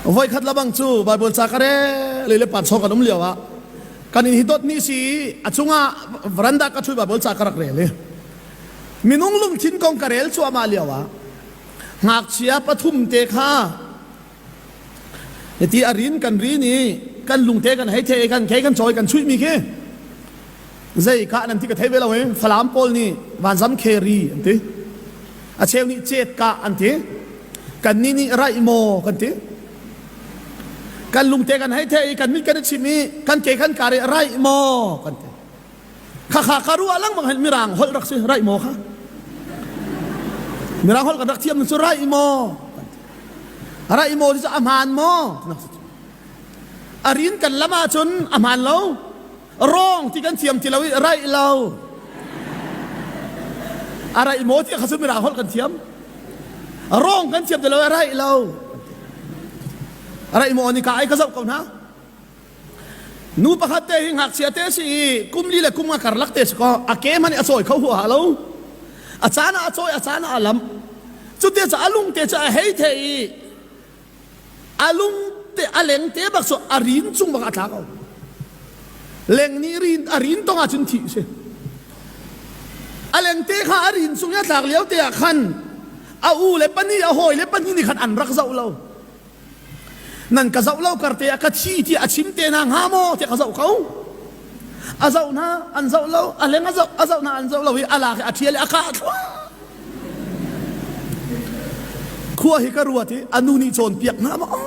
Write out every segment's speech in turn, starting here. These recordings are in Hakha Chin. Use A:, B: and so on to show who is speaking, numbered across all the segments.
A: Voikhat labang cu Bible ca ka rel le pan chong kan um lio ah kan in hi dot ni si a chungah veranda ka ṭhu Bible ca ka rak rel i minung lungthin kong ka rel cuahmah lio ah ngakchia pathum te kha hiti a rin kan rin i kan lungte kan hei the kan khei kan cawi kan chuih mi khi zei ka nan ti ka thei ve lo i Falam pawl nih vanzam kheri an ti a cheu nih cet ka an ti kan nih nih raih maw kan ti kan lungte kan hei the i kan mit kan i chim i kan ke kan kar i raih maw kan ti Khakha ka ruah lengmang hin mirang holh rak si raih maw kha mirang holh kan rak thiam cu raih maw raih maw cu a hmaan maw a rin kan lam ahcun a hmaan lo rawng ti kan thiam ti lo i raih lo a raih maw ti kha cu mirang holh kan thiam rawng kan thiam ti lo i raih lo raih maw ni ka ai ka zoh ko hna Nu pakhat te hi ngakchia te si i kum li le kum nga karlak te si kaw a ke hmanh a cawi kho huaha lo. A caan ah a cawi, a caan ah a lam. Cute cu a lung te cu a hei the i a lung te a leng te bak cu a rin cung bak a tla ko. Leng nih rin a rin tong ahcun thih si. A leng te kha a rin cung i a tlak lio te ah khan a u le pahnih a hawi le pahnih nih khan an rak zoh lo. Nan ka zoh lo kar te ah ka thi tiah a chim te hna hnga maw tiah ka zoh ko. A zoh hna an zoh lo, a leng a zoh a zoh hna an zoh lo i a lak i a ṭhial i a kah thluah. Khua hi ka ruat i a nu nih cawnpiak hna maw?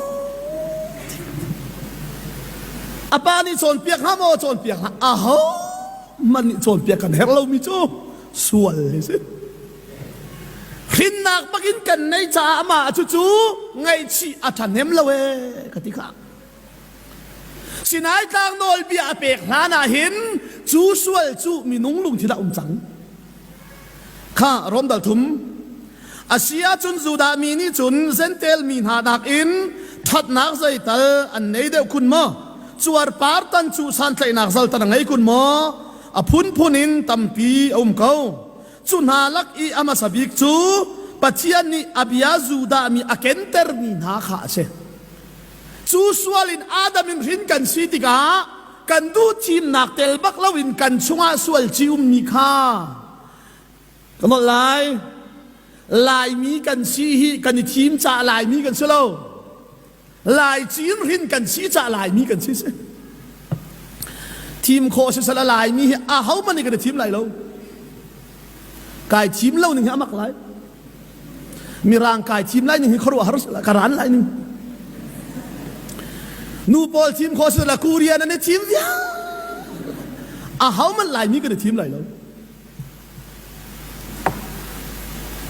A: A pa nih cawnpiak hnga maw? Cawnpiak hna. Aho hmanh nih cawnpiak kan herh lomi cu sual hi si. Hrinnak bakin kan nei caah amah cucu ngaihchih a ṭhahnem lo ee ka ti kha. Sinai tlang nawlbia a pek hlan ah hin cu sual cu minung lungthin ah um cang. Kha Rom dal thum. A si ahcun Judah mi nih cun Jentail mi hna nakin ṭhatnak zeital an nei deuh kun maw? Cuarpar tan cu santlaihnak zal tan a ngei kun maw? A phunphun in tampi a um ko. Cu hna lak i a hmasa bik cu Pathian nih a bia Judah mi a kentermi hna kha a si. Cu sual in Adam in hrin kan si tikah kan duh thimnak tel bak loin kan chungah sual ci ummi kha ka nolh lai. Laimi kan si hi kan i thim caah Laimi kan si lo. Lai cin hrin kan si cah Laimi kan si si. Thim khawh si sala Laimi hi a ho man kan i thim lai lo. Kai thim lo ning hi amak lai. Mirang kai thim lai ning hi khuaruah har sila karan lai ning. Nu pawl thim khawh si la Korean an i thim vial. A ho man Laimi kan i thim lai lo.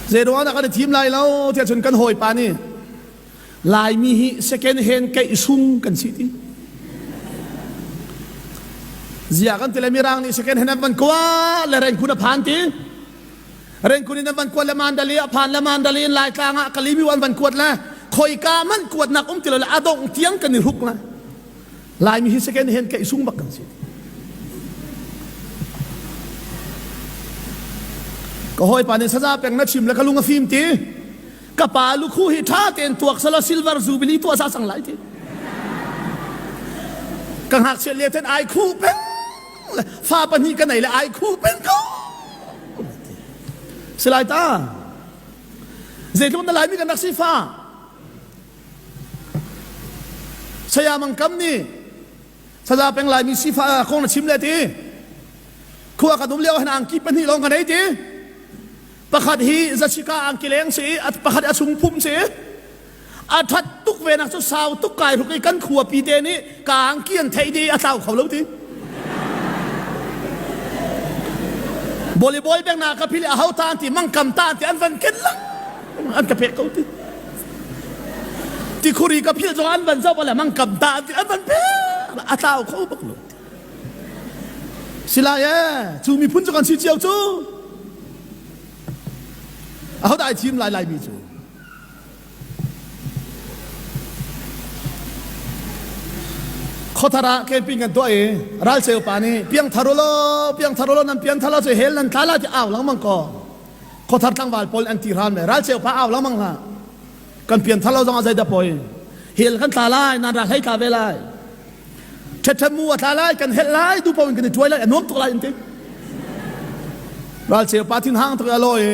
A: Zeiruang dah kan i thim lai lo tiah cun kan hawipa nih Laimi hi second hand keih sung kan si ti. Zia kan ti le Mirang nih second hand an van kuat le Rengkun a phan ti. Rengkun in an van kuat le Mandalay a phan le Mandalay in Laitlang ah Kalimi an van kuat le khoika man kuatnak um ti lo le a dongh tiang kan i hruk le Laimi hi second hand keih sung bak kan si. Ka hawipa nih saza peng na chim le ka lung a fim ti. Ka pa lukhu hi ṭha tein tuak selaw silver jubilee tuah sa cang lai ti. Ka ngakchia lio ten ai khu peng le fa pahnih ka nei le ai khu peng ko. Silai ta. Zeitluk na Laimi kan rak si fa. Saya Mang Kam nih saza peng Laimi sifa kong na chim le ti. Khua ka dum lio hin angki pahnih lawng ka nei ti. Pakhat hi zasika angkileng si i pakhat a chung phum si. A ṭhat tuk ve nak cu sau tuk kai hruk i kan khua pi te nih ka angki an theih dih a tlau kho lo ti. Volleyball beng na ka phil a ho ta an ti mangkam ta an ti an van ken lang an ka pek ko ti. Tikhuri ka phil zong an van zoh le mangkam ta an ti an van pek a tlau kho bak lo. Sila e, cu miphun cu kan si cio cu. Ahodah ai thim lai Laimi cu? Khuathar ah camping kan tuah i ralceu pa nih piangthar ulaw piangthar ulaw nan piangthar lo cu hell nan tla la ti au lengmang ko. Khuathar tlangval pawl an ti hram le ralceu pa au lengmang hlah. Kan pianthar lo zong ah zeidah poi. Hell kan tla lai, nan ra hlei tla ve lai. Ṭhetṭhem mu a tla lai, kan helh lai, duh paoh in kan i tuai lai, a nuam tuk lai an ti. Ralceu pa thin hang tuk a lawi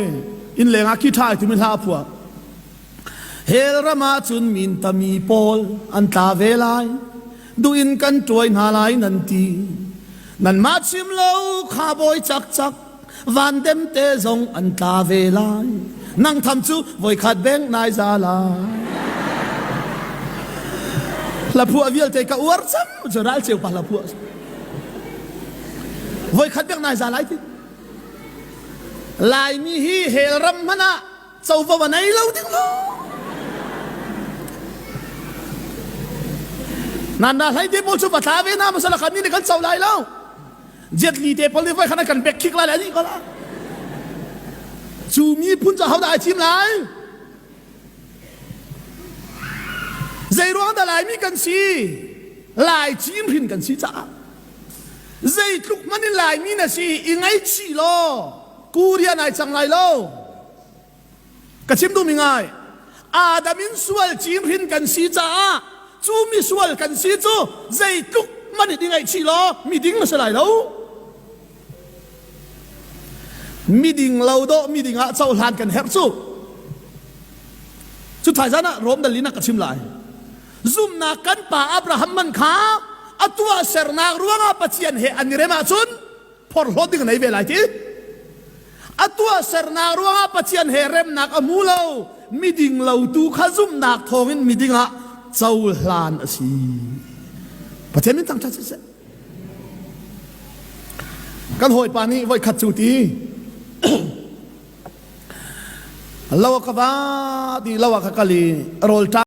A: inn leng ah khi ṭha ai timi hla a phuah. Hell ram ah cun min tami pawl an tla ve lai. Duh in kan tuai hna lai nan ti. Nanmah chim lo kha bawi cakcak van demte zong an tla ve lai. Nang tham cu voikhat beng nai za lai. Hlaphuah vialte ka uar cam cu ralceu pa hlaphuah. Voikhat beng nai za lai ti. Laimi hi hell ram hmanh ah covo a nei lo ding lo. Nan na hlei te pawl cu va tla ve na masala khan ni nih kan co lai lo. Jet li te pawl nih voi khan an kan bek khik lai le ani ko la. Cu miphun cu hodah ai thim lai? Zei ruang dah Laimi kan si? Lai cim hrin kan si caah. Zeitluk hmanh in Laimi na si i ngaihchih law Korea nai cang lai lo. Ka chim duhmi ngai. Adam in sual cim hrin kan si caah cu misual kan si cu zeitluk hmanh in i ngaihchih law miding na si lai lo. Miding lo dawh miding ah cohlan kan herh cu. Cu thaizan ah Rom dal in a ka chim lai. Zumnak kan pa Abraham man kha a tuahsernak ruangah Pathian he an i rem ahcun phorhlawt ding a nei ve lai ti. A tuahsernak ruangah Pathian he remnak a hmu lo. Miding lo tu kha zumhnak thawngin miding ah cohlan a si. Pathian min thangṭhat siseh. Kan hawipa nih voikhat cu ti lo ka va ti lo ah ka kal i rawl ṭam.